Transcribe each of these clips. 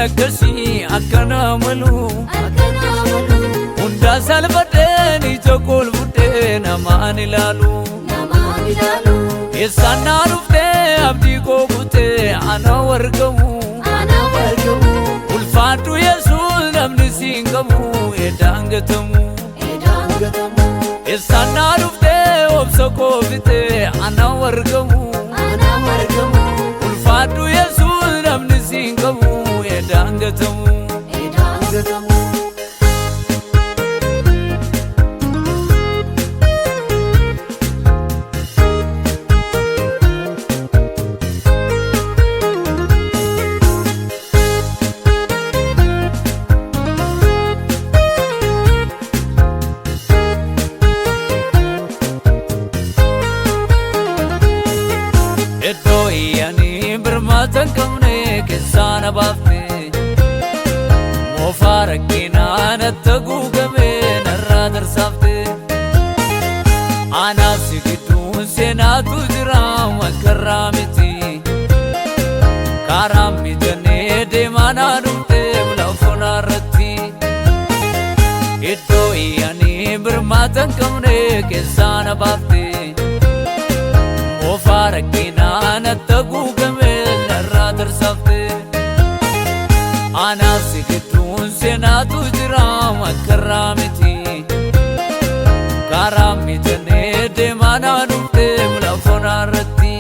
Akkasii akkana malu. Hundaa salphadheen ija kol fudhee namaan ilaalu. Eessaan naa dhuftee abdii koo kutee ana wargamu. Ulfaadhu Yesuus, namni siin qabu edaan gatamu. Eessaan naa dhuftee obsa koo fitee ana wargamu. Ulfaadhu Yesuus, namni siin qabu edaan gatamu. Iddoo iyyanii birmaata hin qabne keessaa na baafte. Moofaa rakkinaa natti haguugame narraa tarsaafte. Anaaf si gidduun seenaatu jira, makkarraa miti. Karaa mijannee deemaa naa dhufte lafoonaa irratti. Iddoo iyyanii birmaata hin qabne keessaa na baafte. Moofaa rakkinaa natti haguugame narraa tarsaafte. Anaaf si gidduun seenaatu jira, makkarraa miti. Karaa mijannee deemaa naa dhufte lafoonaa irratti.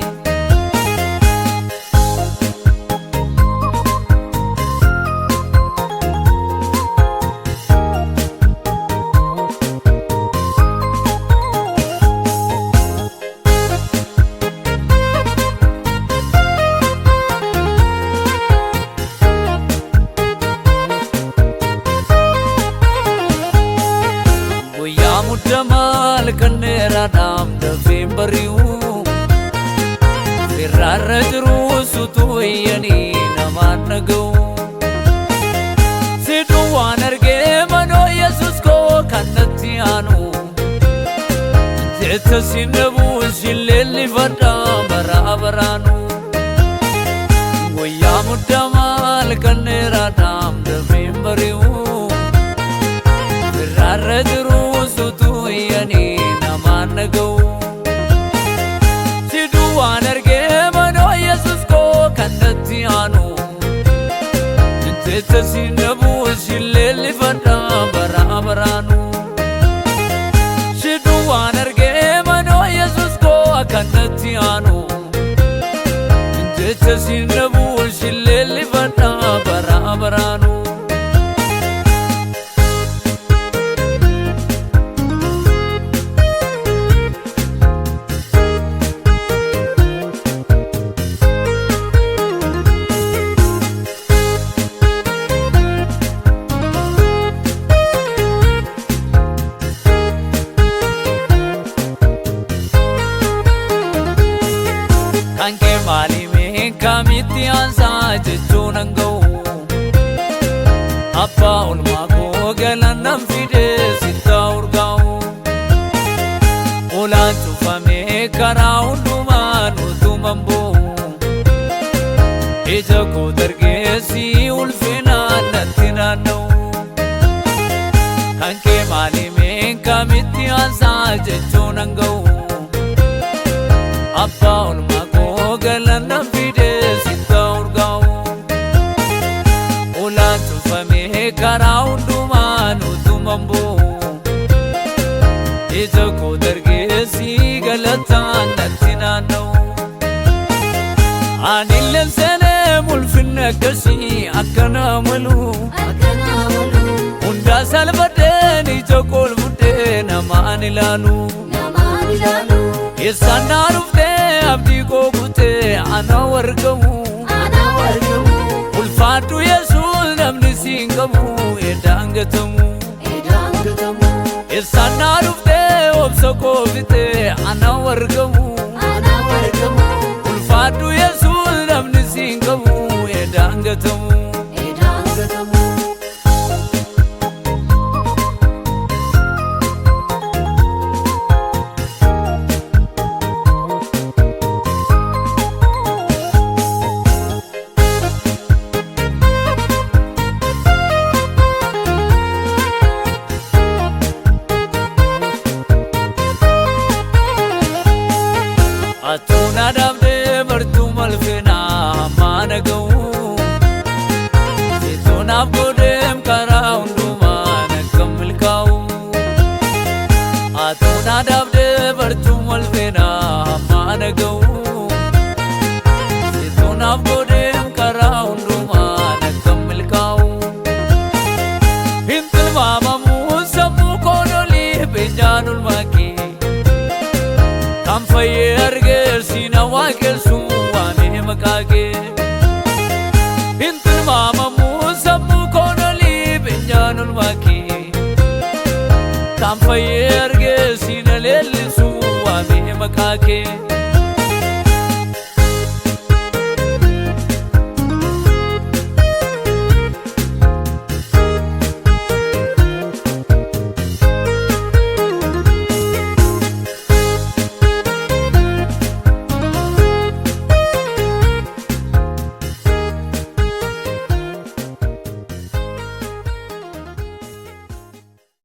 Guyyaa muddamaa halkan dheeraadhaaf dafeen bari'u. Firraarra jiru sutuu iyyanii namaan dhaga'u. Si duwwaan argee manoo Yesuus koo kan natti aanu. Jecha si dhabuu si leellifadha bara baraanu. Guyyaa muddamaa halkan dheeraadhaaf dafeen bari'u. Firraarra jiru sutuu iyyanii namaan dhaga'u. Si duwwaan argee manoo Yesuus koo kan natti aanu. Jecha si dhabuu si leellifadha bara baraanu. Si duwwaan argee manoo Yesuus koo kan natti aanu. Jecha si dhabuu si leellifadha bara baraanu. Kan kee maalii kamitti aansaa jechuun an ga'u. Abbaa olmaa koo galannan fidee sitta urgaa'u. Ulaan cufamee karaa hundumaan utuman bo'u. Ija koo dargeessi ulfinaan natti naanna'u. Kan kee maalii kamitti aansaa jechuun an ga'u. Abbaa olmaa koo galannan fidee sitta urgaa'u. Ulaan cufamee karaa hundumaan utuman bo'u. Ija koo dargeessi galataan natti naanna'u. Ani illee seenee ulfinni akkasii akkana malu. Hundaa salphadheen ija kol fudhee namaan ilaalu. Eessaan naa dhuftee abdii koo kutee ana wargamu. Ulfaadhu Yesuus, namni siin qabu edaan gatamu. Eessaan naa dhuftee obsa koo fitee ana wargamu. Ulfaadhu Yesuus, namni siin qabu edaan gatamu. Tilmaamamu sammuu koon olii beenyaan ulmaa kee. Kan fayyee argee siina waaqessu waamee maqaa kee. Hin tilmaamamu sammuu koon olii beenyaan ulmaa kee. Kan fayyee argee siina leellisu waamee maqaa kee.